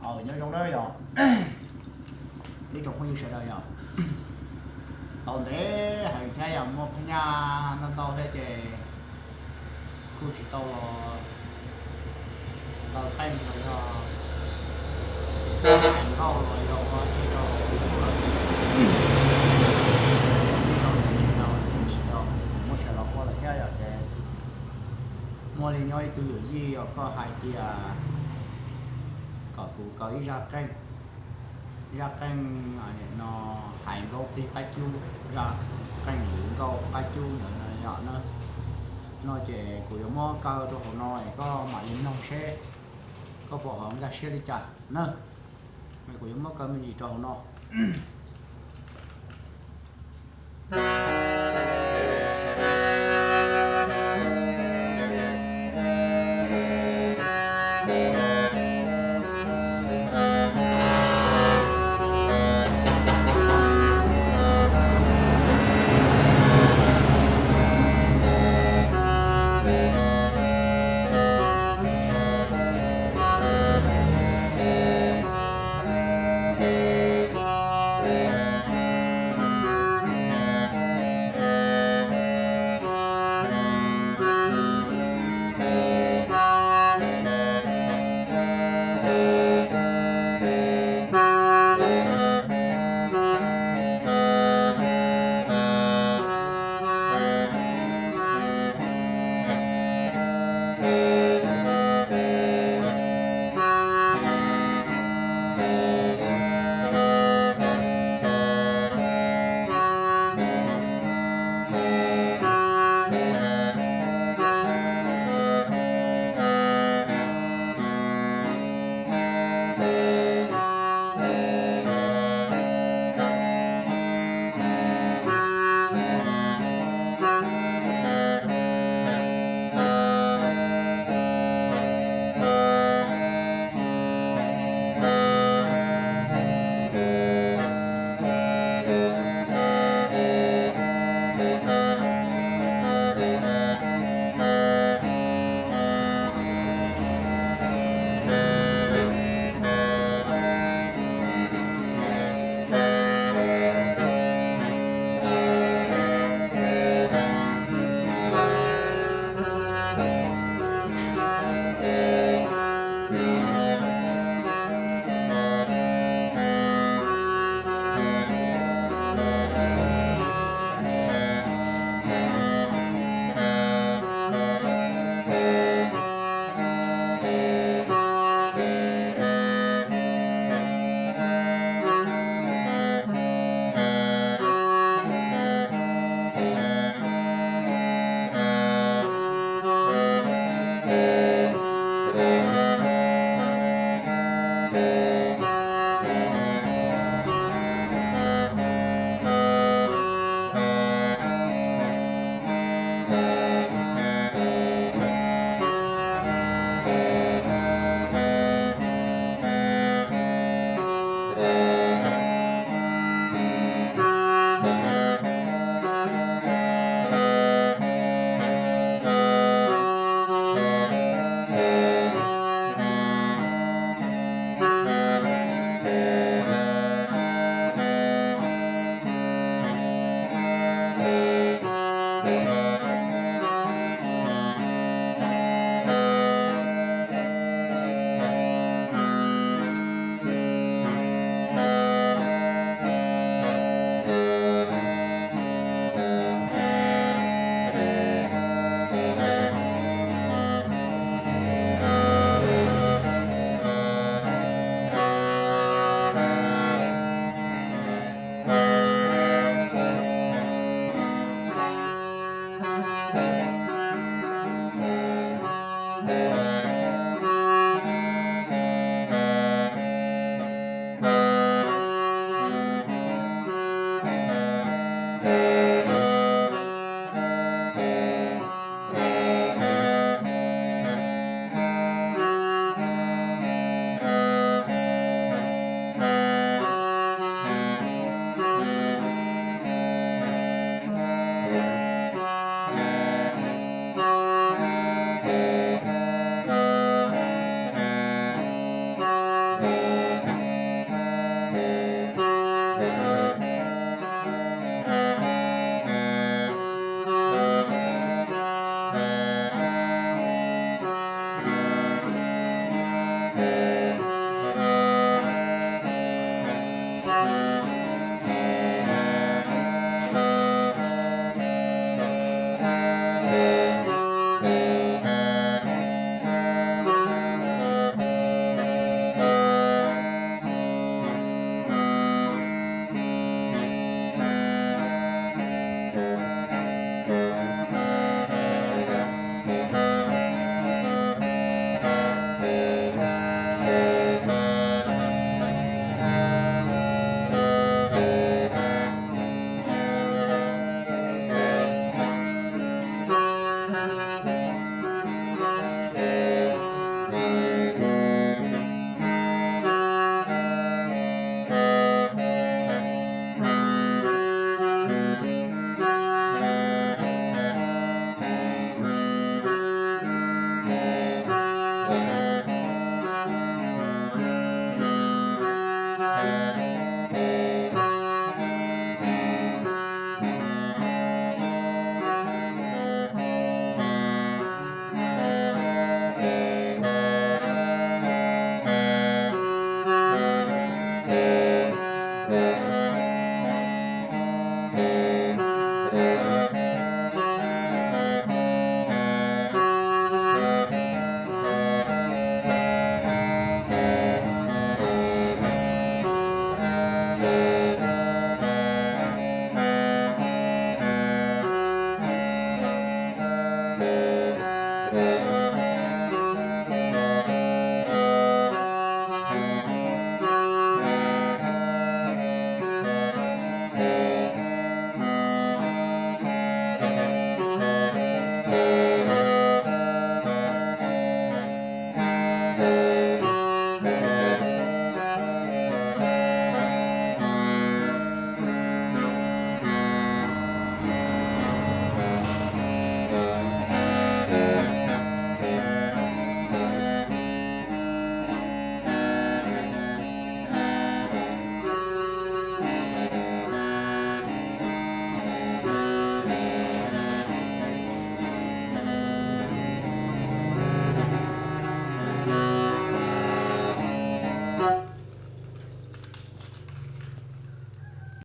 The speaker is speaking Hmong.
Nyob zoo na yog ib tsoom phooj ywg sawv daws yog tau ntev heev thiab yog muaj phab nyaj ntau ntau thiab ces kuj tsis tau los taw qeej los yog hais nkauj los yog ua tsis tau tsis tau muab sawv los ua lawm thiab yog ces muaj li nyob ib tug yawm yij os koj hais tias kom kuv kaw ib zaj qeej, zaj qeej no hais nkauj qib qab cub, zaj qeej lwv nkauj qab cub ntawd no yom na. No ces kuv yuav muab kaw rau hauv no es koj mam li mloog seb koj puas ho nkag siab li cas na. Kuv yuav muab kaw me ntsis rau hauv no.